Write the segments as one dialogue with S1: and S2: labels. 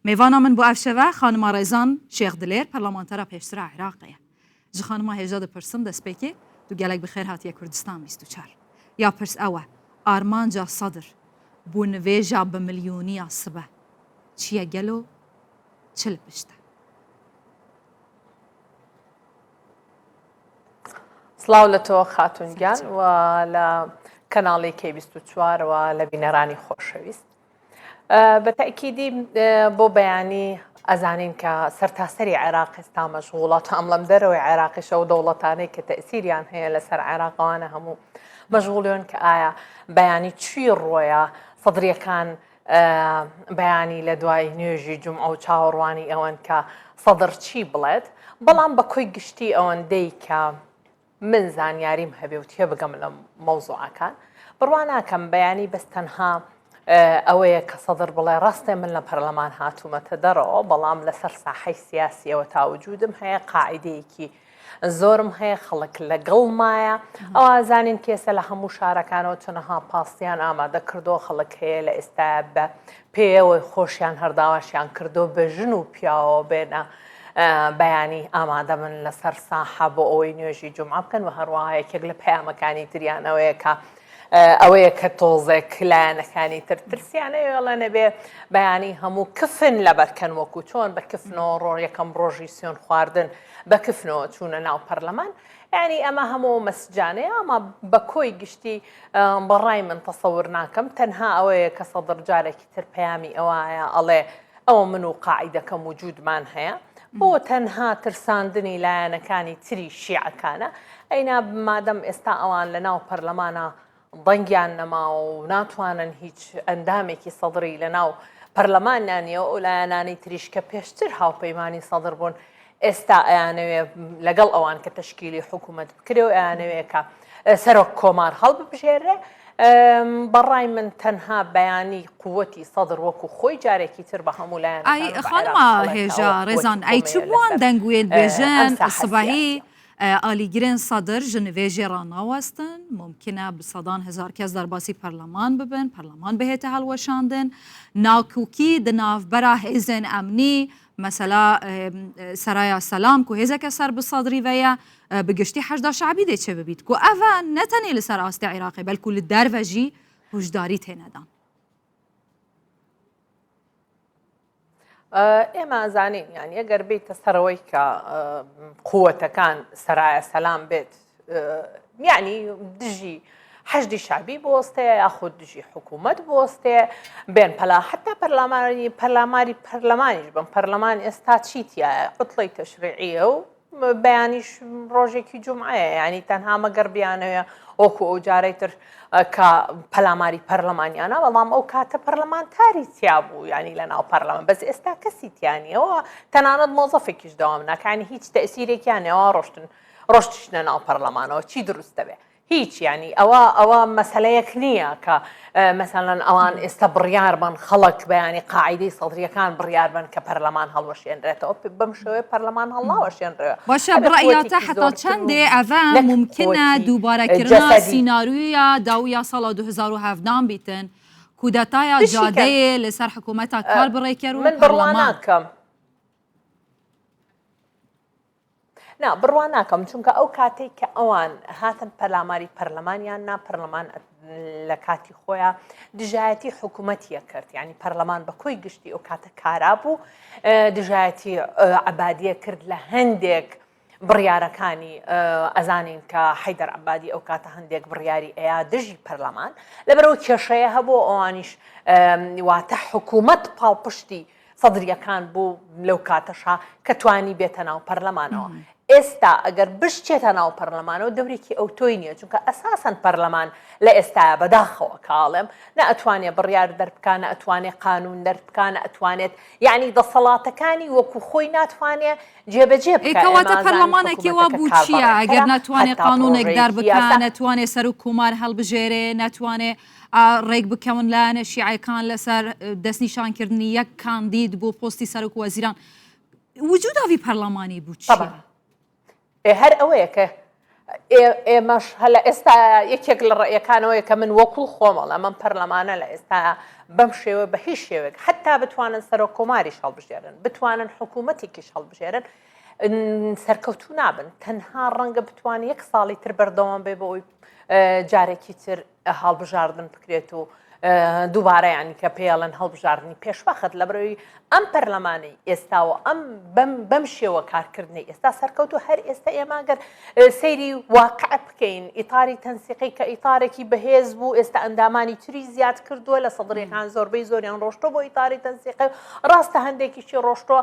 S1: Mêvana min bo ev şeve xanima Rêzan Şêx Dilêr perlamantera pêştir a Iraqê ye. Ji xanima hêja dipirsim destpêkê tu gelek bi xêr hatiye Kurdistan 24. Ya pirs ew e, armanca Sadr bo nivêja bi milyoniya sibe çi ye gelo çi li pişt e?
S2: سڵاو لە تۆ خاتون گیان و لە کەناڵی کەی 24 و لە بینەرانی خۆشەویست. بە تەئکیدی بۆ بەیانی ئەزانین کە سەرتاسەری عێراق ئێستا مەشغوڵە تا ئەمڵەم دەرەوەی عێراقیشە و دەوڵەتانەی کە تەئسیریان هەیە لەسەر عێراق ئەوانە هەموو مەشغوڵیون کە ئایا بەیانی چی ڕۆیە سەدریەکان بەیانی لە دوای نوێژی جومعە و چاوەڕوانی ئەوەن کە سەدر چی بڵێت بەڵام بە کۆی گشتی ئەوەندەی کە من زانیاریم هەبێ و تێبگەم لە مەوزوعەکان بڕوا ناکەم بەیانی بەس تەنها ئەوەیە کە سەدر بڵێ ڕاستێ من لە پەرلەمان هاتوومەتە دەرەوە بەڵام لەسەر ساحەی سیاسیەوە تا وجودم هەیە قاعدەیەکی زۆرم هەیە خەڵک لەگەڵمایە ئەوە زانین کێسە لە هەموو شارەکانەوە چەنەها پاستیان ئامادە کردو خەڵک هەیە لە ئێستا بە پێیەوەی خۆشیان هەرداواشیان کردو بە ژن و پیاوە بێنە بەیانی ئامادە بن لەسەر ساحە بۆ ئەوەی نوێژی جومعە بکەن و هەروەها یەکێک لە پەیامەکانی تریان ئەوەیە کە ئەوەیە کە تۆزێک لایەنەکانی تر ترسیانە وێڵە نەبێ بەیانی هەموو کفن لەبەرکەن وەکو چۆن بە کفنەوە ڕۆ یەکەم ڕۆژی سوێن خواردن بە کفنەوە چوونە ناو پەرلەمان یعنی ئەمە هەموو مەسجانەیە ئەمە بە کۆی گشتی بەڕای من تەسەور ناکەم تەنها ئەوەیە کە سەدر جارێکی تر پەیامی ئەوایە ئەڵێ ئەوە من و قاعیدەکەم وجودمان هەیە بۆ تەنها ترساندنی لایەنەکانی تری شیعەکانە ئەینا مادەم ئێستا ئەوان لە ناو پەرلەمانە دەنگیان نەماوە و ناتوانن هیچ ئەندامێکی سەدری لە ناو پەرلەمانیان نییە و ئەو لایەنانەی تریش کە پێشتر هاوپەیمانی سەدر بوون ئێستا ئەیانەوێ لەگەڵ ئەوان کە تەشکیلی حکوومەت بکرێ و ئەیانەوێ کە سەرۆک کۆمار هەڵببژێرێ بەڕای من تەنها بەیانی قوتی سەدر وەکو خۆی جارێکی تر بە هەموو لایەن
S1: ئای خانما هێژا ڕێزان ئەی چ بووان دەنگوێن بێژن سباهی ئالیگرێن سەدر ژ نوێژێ ڕاناوەستن ممکنە بە سەدان هزار کەس دەرباسی پەرلەمان ببن پەرلەمان بهێتە هەڵوەشاندن ناکوکی دناڤبەرا هێزێن ئەمنی مەسەلا سەرایا سەلام کو هێزەکە سەر بە سەدری ڤەیە بە گشتی حەشدا شەعبی دێ چێ ببیت کو ئەڤە نە تەنێ لە سەر ئاستێ عیراقێ بەلکو لە دەرڤە ژی هوشداری تێنەدان.
S2: ئێمە ئەزانین یانی ئەگەر بیتە سەرەوەی کە قووەتەکان سەرایە سەلام بێت یعنی دژی حەشدی شعبی بوەستێ یاخود دژی حکوومەت بوەستێ بێن پەلا حتا پەرلەمانی پەرلەماری پەرلەمانیش بم پەرلەمان ئێستا چی تایە عوتڵەی تەشریعیە و بەیانیش ڕۆژێکی جومعەیە یانی تەنها مەگەر بیانەوێ وەکو ئەو جارەی تر کە پەلاماری پەرلەمانیانە بەڵام ئەو کاتە پەرلەمانتاری تیا بوو ینی لە ناو پەرلەمان بەس ئێستا کەسی تیانیەوە تەنانەت مۆزەفێکیش دەوام ناکانی هیچ تەسیرێکیانەوە ڕۆشتن ڕۆشتشنە ناو پەرلەمانەوە چی دروست دەبێ هیچ یانی ئەوە ئەوە مەسەلەیەک نییە کە مەسەلەن ئەوان ئێستا بڕیار بن خەڵک بەیانی قاعیدەی سەدریەکان بڕیار بن کە پەرلەمان هەڵوەشێنرێتەوە بەم شێوەیە پەرلەمان هەڵناوەشێنرێ
S1: باشە بڕیاتە حتا چەندێ ئەڤە ممکنە دووبارەکردنا سیناریۆیا داویا ساڵا 2017 بیتن کودەتایا جادەیە لەسەر حکوومەتا کار بڕێکەر و
S2: من بڕوا ناکەم. نا بڕوا ناکەم چونکە ئەو کاتەی کە ئەوان هاتن پەلاماری پەرلەمانیان نا پەرلەمان لە کاتی خۆیان دژایەتی حکوومەتیە کرد ینی پەرلەمان بە کۆی گشتی ئەو کاتە کارا بوو دژایەتی عبادیە کرد لە هەندێک بڕیارەکانی ئەزانین کە حیدەر عبادی ئەو کاتە هەندێک بڕیاری ئەیا دژی پەرلەمان لەبەرەوە کێشەیە هەبوو ئەوانیش واتە حکوومەت پاڵپشتی سەدریەکان بوو لەو کاتەشا کە توانی بێتە ناو پەرلەمانەوە ئێستا ئەگەر بشچێتە ناو پەرلەمانەوە دەورێکی ئەوتۆی نییە چونکە ئەساسەن پەرلەمان لە ئێستایا بەداخەوە کاڵێم نە ئەتوانێ بڕیار دەربکا نە ئەتوانێ قانون دەربکا نە ئەتوانێت یعنی دەسەڵاتەکانی وەکو خۆی ناتوانێ جێبەجێ
S1: ئێ
S2: بکا
S1: کەواتە
S2: ئێمە ئەزانین
S1: پەرلەمانێکی وا
S2: حکوومەتەکە
S1: بوو
S2: کار
S1: چییە ئەگەر
S2: بەڕێکەرە
S1: ناتوانێ
S2: حەتا
S1: قانونێک
S2: پڕۆژەیەکی
S1: دەربکا
S2: یاسا
S1: نەتوانێ سەرۆک کۆمار هەڵبژێرێ نەتوانێ ڕێک بکەون لایەنە شیعەکان لەسەر دەستنیشانکردنی یەک کاندید بۆ پۆستی سەرۆک وەزیران وجوداوی پەرلەمانی بوو چییە؟
S2: هەر ئەوەیە کە. ئێمەش هە لە ئێستا یەکێک لە ڕەئیەکانەوەیە کە من وەکو خۆم ئەڵێم ئەم پەرلەمانە لە ئێستا بەم شێوە بە هیچ شێوەیەک حتا بتوانن سەرۆک کۆماریش هەڵبژێرن بتوانن حکوومەتێکیش هەڵبژێرن سەرکەوتوو نابن تەنها ڕەنگە بتوان یەک ساڵی تر بەردەوام بێ بۆ ئەوی جارێکی تر هەڵبژاردن بکرێت و دووبارە یانی کە پێیڵێن هەڵبژاردنی پێشوەخت لەبەرەوەی ئەم پەرلەمانەی ئێستا و ئەم بەم بەم شێوە کارکردنەی ئێستا سەرکەوت و هەر ئێستا ئێمە گەر سەیری واقع بکەین ئیتاری تەنسیقی کە ئیتارێکی بەهێز بوو ئێستا ئەندامانی تری زیاد کردووە لە سەدرەکان زۆربەی زۆریان ڕۆشتۆ بۆ ئیتاری تەنسیقی ڕاستە هەندێکیشی ڕۆشتۆ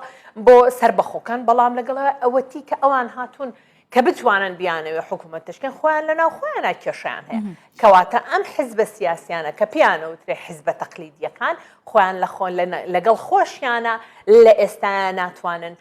S2: بۆ سەربەخۆکان بەڵام لەگەڵ ئەوەتی کە ئەوان هاتوون کە بتوانن بیانەوێ حکوومەت تشکێن خۆیان لە ناو خۆیانە کێشیان هەیە کەواتە ئەم حزبە سیاسیانە کە پێیانە وترێ حزبە تەقلیدیەکان خۆیان لە خۆ لەگەڵ خۆشیانە لە ئێستا ناتوانن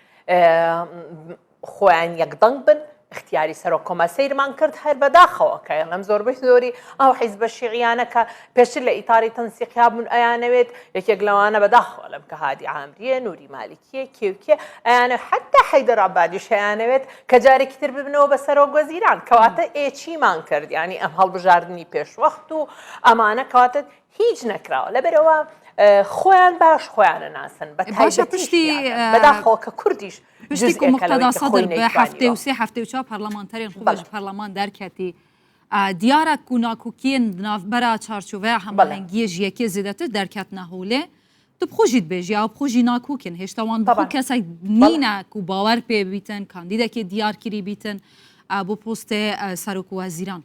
S2: خۆیان یەکدەنگ بن اختیاری سەرۆک کۆمار سەیرمان کرد هەر بەداخەوە کە ئەم زۆربەی زۆری ئەو حیزبە شیعیانە کە پێشتر لە ئیتاری تەنسیقیا بوون ئەیانەوێت یەکێک لەوانە بەداخەوە لەم کە هادی عامریە نوری مالیکیە کێ و کێ ئەیانەوێت حتا حەیدەر عەبادیش ئەیانەوێت کە جارێکی تر ببنەوە بە سەرۆک وەزیران کەواتە ئێ چیمان کرد یانی ئەم هەڵبژاردنی پێشوەخت و ئەمانە کەواتە هیچ نەکراوە لەبەرەوە خۆیان باش خۆیانە ناسن بە
S1: باشە پشتی
S2: بەداخەوە کە کوردیش
S1: پشتی کو مقتەدا سەدر بە 73 74 پەرلەمانتەرێن خۆ ji پەرلەمان دەرکەتی دیارە ku nakokiyên di navbera çarçoveya hemahengiyê ji yekê zêdetir derketine holê. Tu bi xwe jî dibêjî ew bi xwe jî nakok in. Hêşta wan bi xwe kesek nîne ku bawer pê bîtin, kandîdekê diyarkirî bîtin bo postê serokwezîran.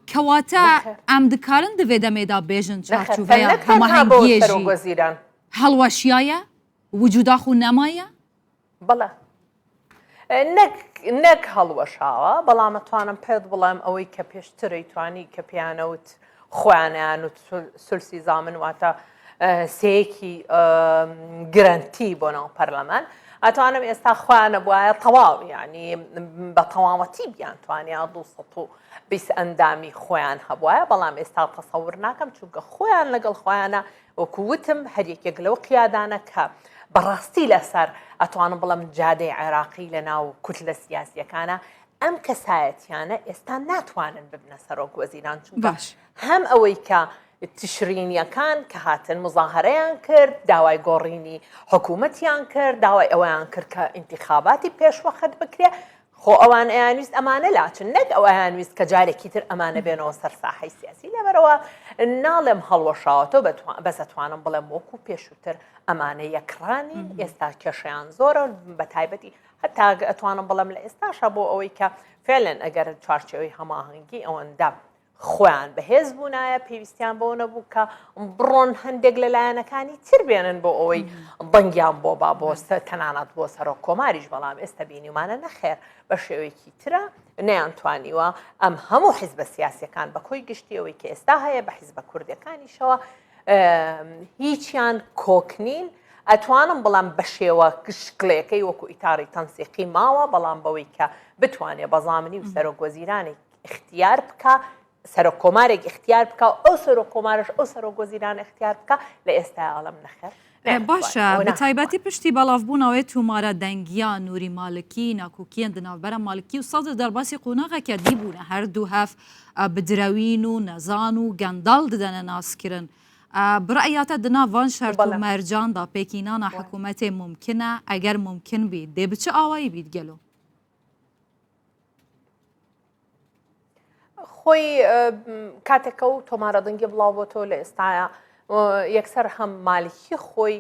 S1: Kewate em dikarin di vê demê de bêjin çarçoveya hemahengiyê jî hilweşiyaye, wicûda xwe nemaye?
S2: بەڵێ نەک نەک هەڵوەشاوە بەڵام ئەتوانم پێت بڵێم ئەوەی کە پێشترەی توانی کە پێیانەوت خۆیانیان و سلسی زامن واتە سەیەکی گرنتی بۆ ناو پەرلەمان ئەتوانم ئێستا خۆیانە بواە تەواو ینی بە تەواوەتی بیان توانیا 220 ئەندامی خۆیان هەبواە بەڵام ئێستا تەسەور ناکەم چونکە خۆیان لەگەڵ خۆیانە وەکو وتم هەر یەکێک لەو قیادانە کە بەڕاستی لەسەر ئەتوانم بڵێم جادەی عێراقی لە ناو کوتلە سیاسیەکانە ئەم کەسایەتیانە ئێستا ناتوانن ببنە سەرۆک وەزیران چونکە
S1: باش.
S2: هەم ئەوەی کە تشرینیەکان کە هاتن مزاهرەیان کرد داوای گۆڕینی حکوومەتیان کرد داوای ئەوەیان کرد کە ئینتیخاباتی پێشوەخت بکرێ خۆ ئەوان ئەیانویست ئەمانە لاچن نەک ئەو ئەیانویست کە جارێکی تر ئەمانە بێنەوە سەر ساحەی سیاسی لەبەرەوە ناڵێم هەڵوەشاوەتەوە بەس ئەتوانم بڵێم وەکو پێشووتر ئەمانە یەکڕانین ئێستا کێشەیان زۆرە بە تایبەتی هەتا ئەتوانم بڵێم لە ئێستاشا بۆ ئەوەی کە فعلەن ئەگەر چوارچێوەی هەماهەنگی ئەوەندە خۆیان بەهێز بوونایە پێویستیان بەوە نەبوو کە بڕۆن هەندێک لە لایەنەکانی تر بێنن بۆ ئەوەی دەنگیان بۆ با بۆ تەنانەت بۆ سەرۆک کۆماریش بەڵام ئێستا بینیمانە نەخێر بە شێوەیەکی ترە نەیان توانیوە ئەم هەموو حیزبە سیاسەکان بە کۆی گشتیەوەی کە ئێستا هەیە بە حیزبە کوردەکانیشەوە هیچیان کۆکنین ئەتوانم بڵام بە شێوە شکلەکەی وەکو ئیتاری تەنسیقی ماوە بەڵام بەوەی کە بتوانێ بەزامنی و سەرۆک وەزیرانێک ئیختیار بکا سەرۆک کۆمارێک ئیختیار بکا و ئەو سەرۆک کۆمارش ئەو سەرۆک وەزیران ئیختیار بکا لە ئێستا ئەڵم نەخێر
S1: باشە بە تایبەتی پشتی بەڵاوبوونەوەی تومارە دەنگیا نوری مالکی ناکۆکیەن di navbera مالکی و سەدر دەرباسی قۆناغەکە دی بوونە هەردوو هەف بدرەوین و نەزان و گەنداڵ ددەنە ناسکردن بڕەیاتە di nav van şert û mercan da pêkînana hikûmetê mumkin e eger mumkin bî dê bi çi awayî bît gelo?
S2: خۆی کاتێکە و تۆمارە دەنگی بڵاو بۆ تۆ لە ئێستاە یەکسەر هەم مالکی خۆی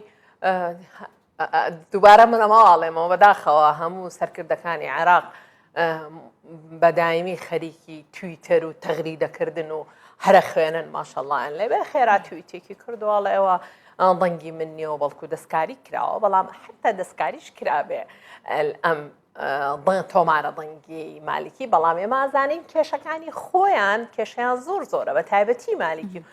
S2: دووبارە من ئەمەواڵێمەوە بەداخەوە هەموو سەرکردەکانی عێراق بەدایمی خەریکی تویتەر و تەغریدەکردن و هەرە خوێنن ماشەڵڵان لێبێ خێرا تویتێکی کردوواڵەوە دەنگی من نییە بەڵکو دەستکاری کراوە بەڵام حتا دەستکاریش کرابێ ئەم تۆمارە دەنگیی مالیکی، بەڵام ئێمە ئەزانین کێشەکانی خۆیان کێشەیان زۆر زۆرە بە تایبەتی مالیکی و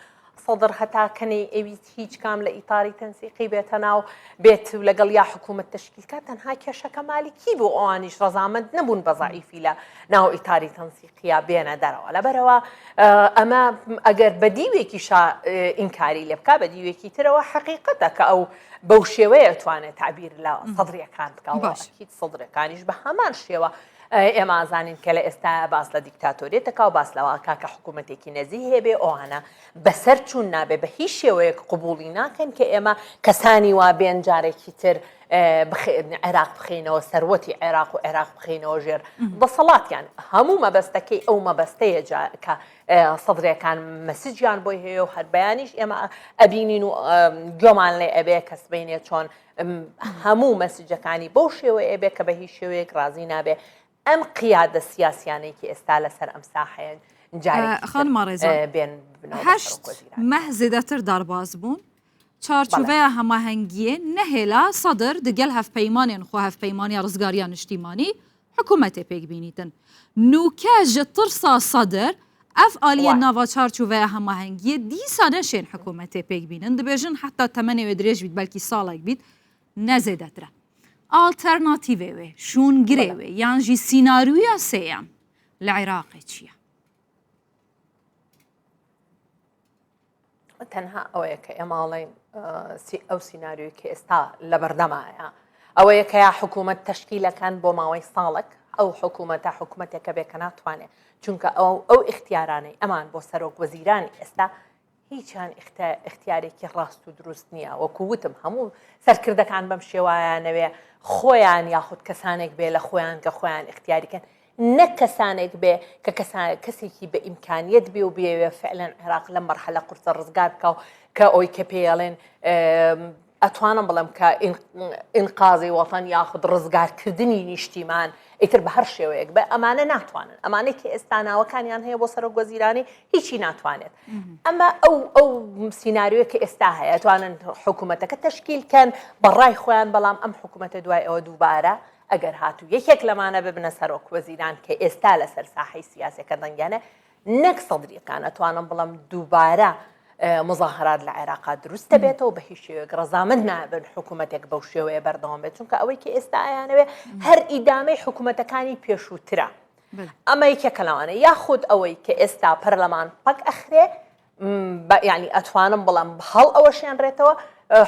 S2: سەدر هەتا کەنەی ئەویست هیچ کام لە ئیتاری تەنسیقی بێتە ناو بێت و لەگەڵ یا حکوومەت تەشکیل کات تەنها کێشەکە مالیکی بوو ئەوانیش ڕەزامەند نەبوون بە زەعیفی لە ناو ئیتاری تەنسیقیا بێنە دەرەوە لەبەرەوە ئەمە ئەگەر بە دیوێکیشا ئینکاری لێ بکا بە دیوێکی ترەوە حەقیقەتە کە ئەو بەو شێوەیە توانێت تعبیر لە سەدریەکان بکە باش هیچ سەدرەکانیش بە هەمان شێوە. ئێمە ئازانین کە لە ئێستایا باس لە دیکتاتۆریەت دەکا و باس لەوە ئەکا کە حکوومەتێکی نەزیه هەبێ ئەوانە بەسەر چوون نابێ بە هیچ شێوەیەک قبوڵی ناکەن کە ئێمە کەسانی وا بێن جارێکی تر عێراق بخەینەوە سەروەتی عێراق و عێراق بخەینەوە ژێر دەسەڵاتیان هەموو مەبەستەکەی ئەو مەبەستەیە کە سەدرەکان مەسجیان بۆی هەیە و هەر بەیانیش ئێمە ئەبینین و گۆمان لێ ئەبێ کە سبەینێ چۆن هەموو مەسجەکانی بەو شێوەیە بێ کە بە هیچ شێوەیەک ڕازی نابێ ئەم قیادە سیاسیانەی کە ئێستا لەسەر ئەم ساحەیەن جارێکی تر
S1: خانمە ڕێزان
S2: بێن ببنەوە بە
S1: هەشت
S2: سەرۆکوەزیران.
S1: مەه زێدەتر دەرباز بوون چارچوڤەیا هەماهەنگیێ نەهێلا سەدر دگەل هەڤپەیمانێن خۆ هەڤپەیمانیا ڕزگاریا نیشتیمانی حکوومەتێ پێک بینیتن. نوکە ژ ترسا سەدر ئەڤ ئالیێن
S2: وای.
S1: ناڤا چارچوڤەیا هەماهەنگیێ دیسا نەشێن حکوومەتێ پێک بینن دبێژن حەتا تەمەنێ وێ درێژ بیت بەلکی ساڵێک بیت نە زێدەترە. ئاڵتەرناتیڤێ وێ، شوونگرێ
S2: بەڵێ.
S1: وێ یان ژی سیناریویا سێیەم لە عێراقێ چییە؟
S2: تەنها ئەوەیە کە ئێمە ئەڵێین ئەو سیناریۆی کە ئێستا لە بەردەمایە ئەوەیە کە یا حکوومەت تەشکیلەکان بۆ ماوەی ساڵک ئەو حکوومەتە حکوومەتێکە بێ کە ناتوانێت چونکە ئەو ئەو ئیختیارانەی ئەمان بۆ سەرۆک وەزیرانی ئێستا هیچیان ئیختیارێکی ڕاست و دروست نییە وەکو وتم هەموو سەرکردەکان بەم شێوایانەوێ خۆیان یاخود کەسانێک بێ لە خۆیان کە خۆیان ئیختیاریکەن نەک کەسانێک بێ کە کەسێکی بە ئیمکانیەت بێ و بێوێ فعلەن عێراق لەم مەرحەلە قورسە ڕزگار بکا و کە ئەوی کە پێیەڵێن ئەتوانم بڵێم کە ئینقازی وەتەن یاخود ڕزگارکردنی نیشتیمان ئیتر بە هەر شێوەیەک بە ئەمانە ناتوانن ئەمانەی کە ئێستا ناوەکانیان هەیە بۆ سەرۆک وەزیرانی هیچی ناتوانێت ئەمە ئەو ئەو سیناریۆیە کە ئێستا هەیە توانن حکوومەتەکە تەشکیل کەن بەڕای خۆیان بەڵام ئەم حکوومەتە دوای ئەوە دووبارە ئەگەر هاتوو یەکێک لەمانە ببنە سەرۆک وەزیران کە ئێستا لەسەر ساحەی سیاسەکە دەنگیانە نەک سەدریەکان ئەتوانم بڵم دووبارە مظاهرات لە عێراقا دروست دەبێتەوە بە هیچ شێوەیەک ڕەزامەند نابن حکوومەتێک بەو شێوەیە بەردەوام بێت چونکە ئەوەی کە ئێستا ئەیانەوێ هەر ئیدامەی حکوومەتەکانی پێشووترە ئەمە یەکێکە لەوانە یاخود ئەوەی کە ئێستا پەرلەمان پەک ئەخرێ یانی ئەتوانم بڵێم هەڵ ئەوەشێنرێتەوە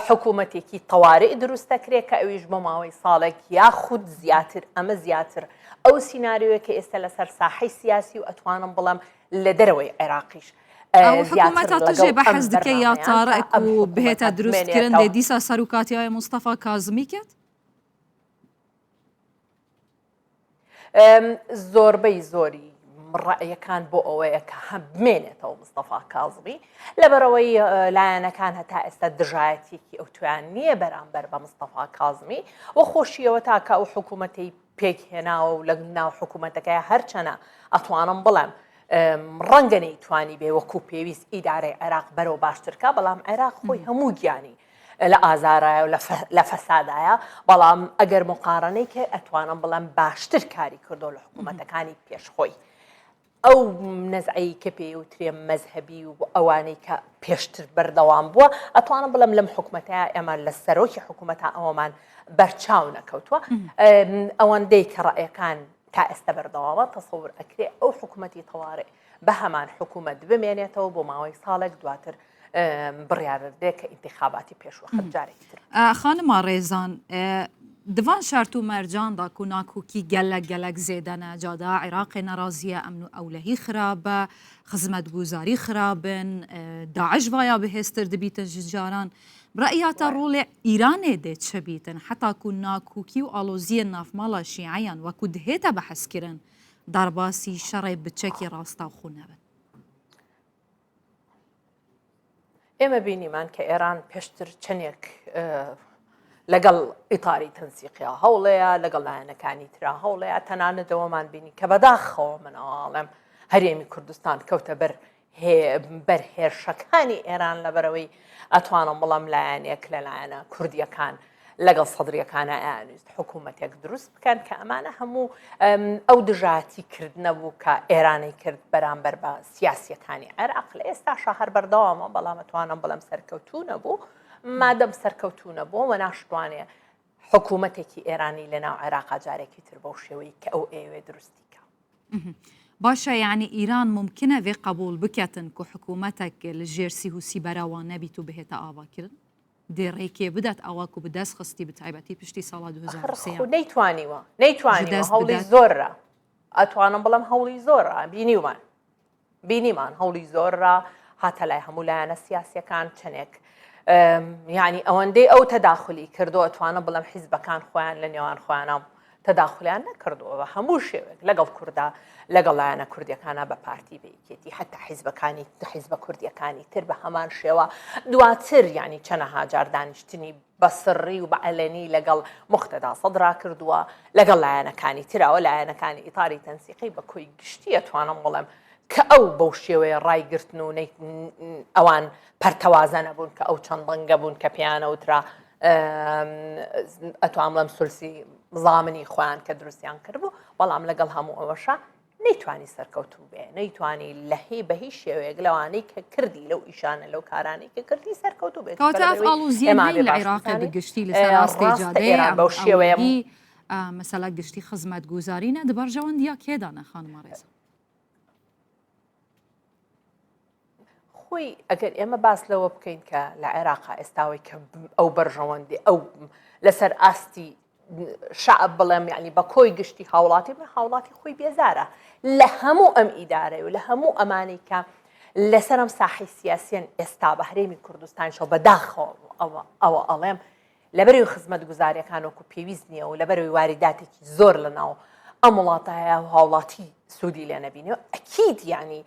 S2: حکوومەتێکی تەوارئ دروست دەکرێت کە ئەویش بۆ ماوەی ساڵێک یاخود زیاتر ئەمە زیاتر ئەو سیناریۆیە کە ئێستا لەسەر ساحەی سیاسی و ئەتوانم بڵێم لە دەرەوەی عێراقیش
S1: ئەو حکوومەتە تژێ بە حەز دکە یا تارئک و بهێتە دروستکردن دێ دیسا سەرۆکاتیای مستەفا کازمی کرد؟
S2: زۆربەی زۆری ڕەئیەکان بۆ ئەوەیە کە هەم بمێنێتەوە مستەفا کازمی لەبەرەوەی لایەنەکان هەتا ئێستا دژایەتیەکی ئەو تویان نییە بەرامبەر بە مستەفا کازمی و خۆشیەوە تاکە ئەو حکوومەتەی پێکهێناوە و لە ناو حکوومەتەکەی هەرچەنە ئەتوانم بڵێم ڕەنگە نەیتوانی بێ وەکو پێویست ئیدارەی عێراق بەرەو باشترکە بەڵام عێراق خۆی هەموو گیانی لە ئازارایە و لە فەسادایە، بەڵام ئەگەر موقارەنەی کەی ئەتوانم بڵێم باشتر کاری کردووە لە حکوومەتەکانی پێش خۆی. ئەو نەزعەی کە پێی وترێ مەزهەبی و ئەوانەی کە پێشتر بەردەوام بووە ئەتوانم بڵێم لەم حکوومەتەیە ئێمە لە سەرۆکی حکوومەتە ئەوەمان بەرچاو نەکەوتووە ئەوەندەی کە ڕەئیەکان تا ئێستا بەردەوامە تەسەور ئەکرێ ئەو حکوومەتی تەوارئ بە هەمان حکوومەت بمێنێتەوە بۆ ماوەی ساڵێک دواتر بڕیاردرێ کە ئینتیخاباتی پێشوەخت جارێکی تر.
S1: خانما ڕێزان دڤان شەرت و مەرجاندا کو ناکۆکی گەلەک گەلەک زێدەنە جادا عێراقێ نەرازیە ئەمن و ئەولەهی خرابە خزمەتگوزاری خرابن داعش ڤایا بهێزتر دبیتن ژ جاران ڕەئیاتە ڕۆڵێ ئیرانێ دێ چ بیتن حەتا کو ناکۆکی و ئاڵۆزیێ ناڤماڵا شیعەیان وەکو دهێتە بەحس کرن دەرباسی شەڕێ بچەکی ڕاستاوخۆ نەبن.
S2: ئێمە بینیمان کە ئێران پێشتر چەندێک لەگەڵ ئیتاری تەنسیقیا هەوڵەیە لەگەڵ لایەنەکانی ترا هەوڵەیە تەنانەت ئەوەمان بینی کە بەداخەوە من ئەڵێم هەرێمی کوردستان کەوتە بەر بەر هێرشەکانی ئێران لەبەرەوەی ئەتوانم بڵم لایەنێک لە لایەنە کوردیەکان لەگەڵ سەدریەکانا ئەیانویست حکوومەتێک دروست بکەن کە ئەمانە هەموو ئەو دژایەتی کردنە بوو کە ئێرانی کرد بەرامبەر بە سیاسیەکانی عێراق لە ئێستاشا هەر بەردەوامە بەڵام ئەتوانم بڵێم سەرکەوتوو نەبوو مادەم سەرکەوتوو نەبوو و ناشتوانێ حکوومەتێکی ئێرانی لەناو عێراقا جارێکی تر بەو شێوەی کە ئەو ئەیەوێ دروستی کە.
S1: باشە یعنی ئیران ممکنە vê قبول بکەتن کو حکوومەتێک لە ژێر سیهوسی بەرەوان نەبیت و بهێتە ئاواکردن؟ دێ ڕێکێ بدات ئەوا کو بدەست خستی بتایبەتی پشتی ساڵا
S2: 2023 نەیتوانیوە نەیتوانیوە هەوڵی زۆر را. ئەتوانم بڵێم هەوڵی زۆر بینیومان بینیمان هەوڵی زۆر را هاتە لای هەموو لایەنە سیاسیەکان چەندێک یعنی ئەوەندەی ئەو تەداخلی کردو ئەتوانم بڵێم حیزبەکان خۆیان لە نێوان خۆیانە تەداخلیان نەکردووە بە هەموو شێوێک لەگەڵ کووردا لەگەڵ لایەنە کوردیەکانە بە پارتی بەیکێتی حتا حیزبەکانی حیزبە کوردیەکانی تر بە هەمان شێوە دواتر ینی چەنەها جار دانیشتنی بە سڕی و بە عەلەنی لەگەڵ موقتەدا سەدرا کردووە، لەگەڵ لایەنەکانی ترا و لایەنەکانی ئیتاری تەنسیقی بە کۆی گشتی ئەتوانم بڵێم کە ئەو بەو شێوەیە ڕایگرتن و ئەوان پەرتەوازە نەبوون کە ئەو چەند دەنگە بوون کە پێیانە وترا ئەتوان بڵێم سولسی زامنی خۆیان کە دروستیان کردبوو بەڵام لەگەڵ هەموو ئەوەشە نەیتوانی سەرکەوتوو بێ، نەیتوانی لە هی بە هیچ شێوەیەک لەوانەی کە کردی لەو ئیشانە لەو کارانەی کە کردی سەرکەوتوو بێت.
S1: کەواتە ئەف ئاڵوزییە هەی لە عێراقێ بە گشتی لەسەر ئاستێ جادەیە
S2: ئێران بەو شێوەیە
S1: مەسەلا گشتی خزمەتگوزارینە دە بەرژەوەندیا کێدانە خانمە ڕێزە؟
S2: خۆی ئەگەر ئێمە باس لەوە بکەین کە لە عێراقا ئێستاوەی کە ئەو بەرژەوەندی ئەو لەسەر ئاستی شەعب بڵێم یعنی بە کۆی گشتی هاوڵاتی بە هاوڵاتی خۆی بێزارە لە هەموو ئەم ئیدارەی و لە هەموو ئەمانەی کە لەسەرم ساحی سیاسیان ئێستا بە هەرێمی کوردستانشەوە بەداخەوە ئەوە ئەوە ئەڵێم لەبەرەوەی خزمەت گوزاریەکان وەکو پێویست نییە و لەبەرەوەی واریداتێکی زۆر لە ناو ئەم وڵاتە هەیە و هاوڵاتی سوودی لێ نەبینی و ئەکید یعنی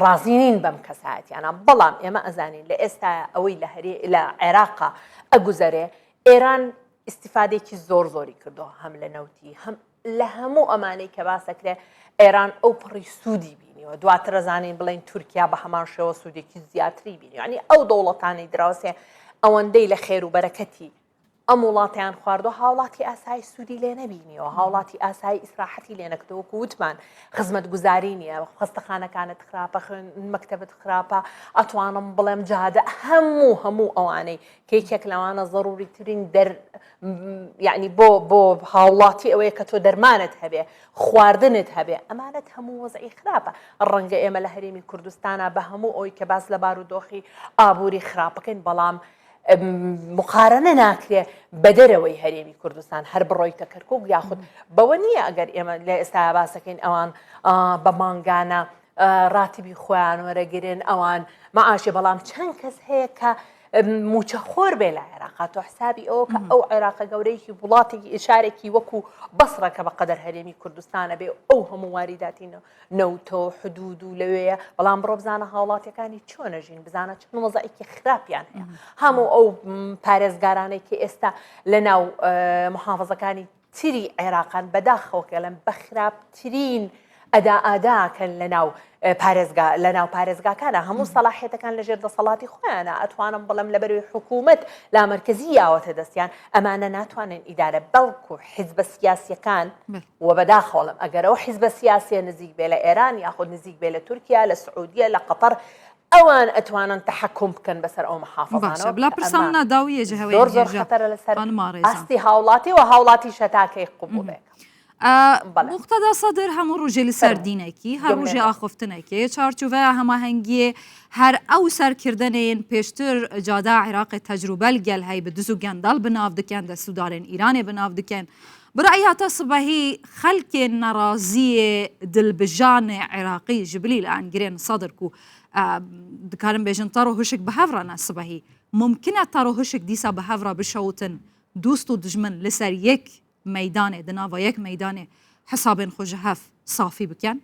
S2: ڕازی نین بەم کەسایەتیانە بەڵام ئێمە ئەزانین لە ئێستا ئەوەی لە هەرێ لە عێراقا ئەگوزەرێ ئێران ئیسیفادێکی زۆر زۆری کردو هەم لە نەوتی هەم لە هەموو ئەمانەی کە باسەکرێ ئێران ئەو پڕی سوودی بینیوە دواتر ئەزانین بڵێن تورکیا بە هەمان شێوە سوودێکی زیاتری بینی یعنی ئەو دەوڵەتانی دراوسێ ئەوەندەی لە خێر و بەرەکەتی ئەم وڵاتیان خواردو هاوڵاتی ئاسایی سوودی لێ نەبینیەوە هاوڵاتی ئاسایی ئیسراحەتی لێ نەکردەوە وەکو وتمان خزمەت گوزاری نییە خەستەخانەکانت خراپە خوێن مەکتەبت خراپە ئەتوانم بڵێم جادە هەموو هەموو ئەوانەی کە یەکێک لەوانە زەڕوری ترین دەر یعنی بۆ بۆ هاوڵاتی ئەوەیە کە تۆ دەرمانت هەبێ خواردنت هەبێ ئەمانەت هەموو وەزعی خراپە ڕەنگە ئێمە لە هەرێمی کوردستانە بە هەموو ئەوی کە باس لە بارودۆخی ئابووری خراپەکەین بەڵام مقارنە ناکرێ بە دەرەوەی هەرێمی کوردستان هەر بڕۆیتە کەرکک یاخود بەوە نییە ئەگەر ئێمە لە ئێستا باسەکەین ئەوان بە مانگانە ڕاتبی خۆیان وەرەگرن ئەوان معاشێ بەڵام چەند کەس هەیە کە موچەخۆر بێ لە عێراقا تۆ حسابی ئەوە کە ئەو عێراقە گەورەیەکی وڵاتێکی شارێکی وەکو بەسڕە کە بە قەدەر هەرێمی کوردستانە بێ ئەو هەموو واریداتی نەوتە و حدود و لەوەیە بەڵام بڕۆ بزانە هاوڵاتیەکانی چۆنە ژین بزانە چەند وەزعێکی خراپیان هەیە هەموو ئەو پارێزگارانەی کە ئێستا لە ناو محافظەکانی تری عێراقان بەداخەوە کەڵێم بە خراپترین ئەدا ئاداکەن لە ناو پارێزگا لە ناو پارێزگاکانە هەموو سەلاحێتەکان لەژێر دەسەڵاتی خۆیانە ئەتوانم بڵێم لەبەروی حکوومەت لامەرکزی یاوەتە دەستیان ئەمانە ناتوانن ئیدارە بەڵکو حیزبە سیاسیەکان و بەداخەوەڵم ئەگەر ئەو حیزبە سیاسیە نزیک بێ لە ئێران یاخود نزیک بێ لە تورکیا لە سعودیە لە قەتەر ئەوان ئەتوانن تەحەکوم بکەن بەسەر ئەو محافظانەوە
S1: باشە بلا
S2: کە
S1: پرسام
S2: ئەمە
S1: نا داویە جە هەوێن
S2: زۆر زۆر
S1: هێژە
S2: خەتەرە لەسەر
S1: خانما ڕێزا
S2: ئاستی هاوڵاتی و هاوڵاتی شەتاکەی قبوڵێکە بەڵێ
S1: موقتەدا سەدر هەموو ڕۆژێ لەسەر
S2: فەرموو
S1: دینەکی هەر
S2: گوێم لێ
S1: ڕۆژێ
S2: نەبوو.
S1: ئاخفتنەکێ چارچوڤەیا هەماهەنگیێ هەر ئەو سەرکردەنێن پێشتر جادا عێراقێ تەجروبەل گەل هەی بە دز و گەندەڵ بناو دکەن دەسودارێن ئیرانێ بناو دکەن برای هاتە سبەهی خەلکێ نەڕازیێ دلبژانێ عێراقی ژبلی لە ئەنگرێن سەدر کو دکارن بێژن تەڕ و هشک بە هەڤ را نە سبەهی مومکنە تەڕ و هشک دیسا بە هەڤ را بشەوتن دوست و دژمن لەسەر یەک مەیدانێ di nava yek meydanê hesabên xwe ji hev safî bikin؟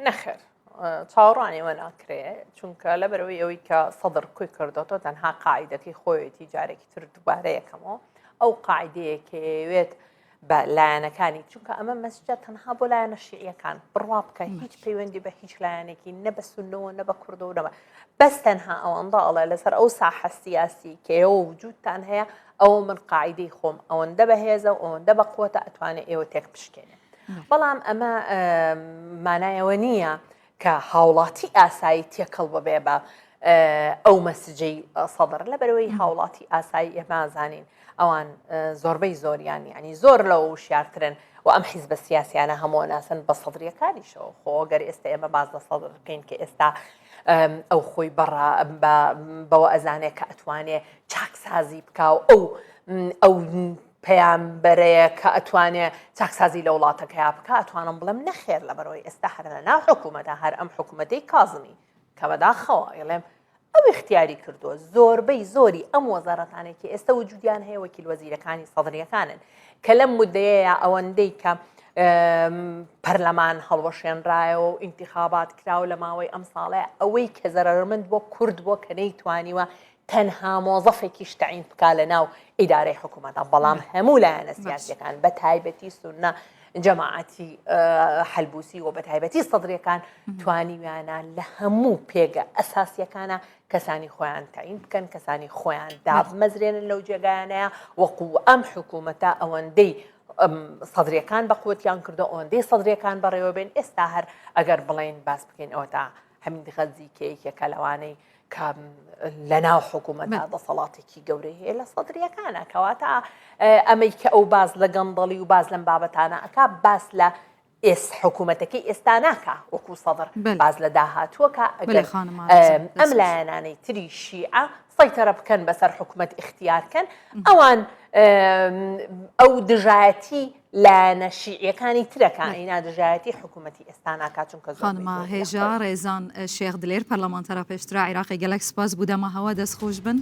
S2: نەخێر چاوەڕوانی ئەوە ناکرێ چونکە لەبەرەوەی ئەوەی کە سەدر کوی کردۆتەوە تەنها قاعدەکەی خۆیەتی جارێکی تر دووبارە یەکەمەوە ئەو قاعدەیە کەوێت بە لایەنەکانی چونکە ئەمە مەسجە تەنها بۆ لایەنە شیعیەکان بڕوا بکە هیچ پەیوەندی بە هیچ لایەنێکی نە بە سونەوە نە بە کوردەوە نەبە بەس تەنها ئەوەندە ئەڵێ لەسەر ئەو ساحە سیاسی کە ئێوە وجودتان هەیە ئەوە من قاعدەی خۆم ئەوەندە بەهێزە و ئەوەندە بە قوتە ئەتوانێ ئێوە تێک بشکێنێ بەڵام ئەمە مانایەوە نییە کە هاوڵاتی ئاسایی تێکەڵ ببێ بە ئەو مەسجەی سەدر لەبەرەوەی هاوڵاتی ئاسایی ئێمە زانین ئەوان زۆربەی زۆریان ینی زۆر لەوە وشیارترن و ئەم حیزبە سیاسیانە هەموو ناسن بە سەدریەکانیشەوە خۆ گەر ئێستا ئێمە باز لە سەدر بکەین کە ئێستا ئەو خۆی بەڕا بەوە ئەزانێ کە ئەتوانێ چاکسازی بکا و ئەو ئەو. پەیامبەرەیە کە ئەتوانێ چاکسازی لە وڵاتەکەیا بکا ئەتوانم بڵێم نەخێر لەبەرئەوەی ئێستا هەر لە ناو حکوومەتە هەر ئەم حکوومەتەی کازمی کە بەداخەوە ئەڵێم ئەو اختیاری کردووە زۆربەی زۆری ئەم وەزارەتانێک کە ئێستا وجودیان هەیە وەکیل وەزیرەکانی سەدریەکانن کە لەم مدەیەیە ئەوەندەی کە پەرلەمان هەڵوەشێنرایەوە و ئینتیخابات کراوە لە ماوەی ئەم ساڵەیە ئەوەی کە زەرەرمەند بۆ کورد بۆ کە نەیتوانیوە تەنها مۆزەفێکیش تەعین بکا لە ناو ئیدارەی حکوومەتە بەڵام هەموو لایەنە سیاسیەکان بە تایبەتی سونە جەماعەتی حەلبوسی و بە تایبەتی سەدرەکان توانیویانە لە هەموو پێگە ئەساسیەکانە کەسانی خۆیان تەعین بکەن کەسانی خۆیان دابمەزرێنن لەو جێگایانەیە وەکو ئەم حکوومەتە ئەوەندەی سەدرەکان بە قوتیان کردو ئەوەندەی سەدرەکان بەڕێوە بێن ئێستا هەر ئەگەر بڵین باس بکەین ئەوە تا حەمید غەزی کە یەکێکە لەوانەی کە لەناو حکوومەتدا دەسەڵاتێکی گەورەی هەیە لە سەدریەکانە کەواتە ئەمەی کە ئەو باز لە گەندەڵی و باز لەم بابەتانە ئەک باس لە ئێس حکوومەتەکەی ئێستا ناکا وەکو سەدر باز لە داهاتووەکە ئەگەر ئەم لایەنانەی تری شیعە سەیتەرە بکەن بەسەر حکوومەت ئیختیارکەن ئەوان ئەو دژایەتی لایەنە شیعیەکانی ترە کە ئەینا دژایەتی حکوومەتی ئێستا ناکات چونکە زۆر
S1: خانمە هێژا ڕێزان شێخ دلێر پەرلەمانتەرا پێشترا عیراقی گەلەک سپاس بوو دەما هەوا دەست خۆش بن.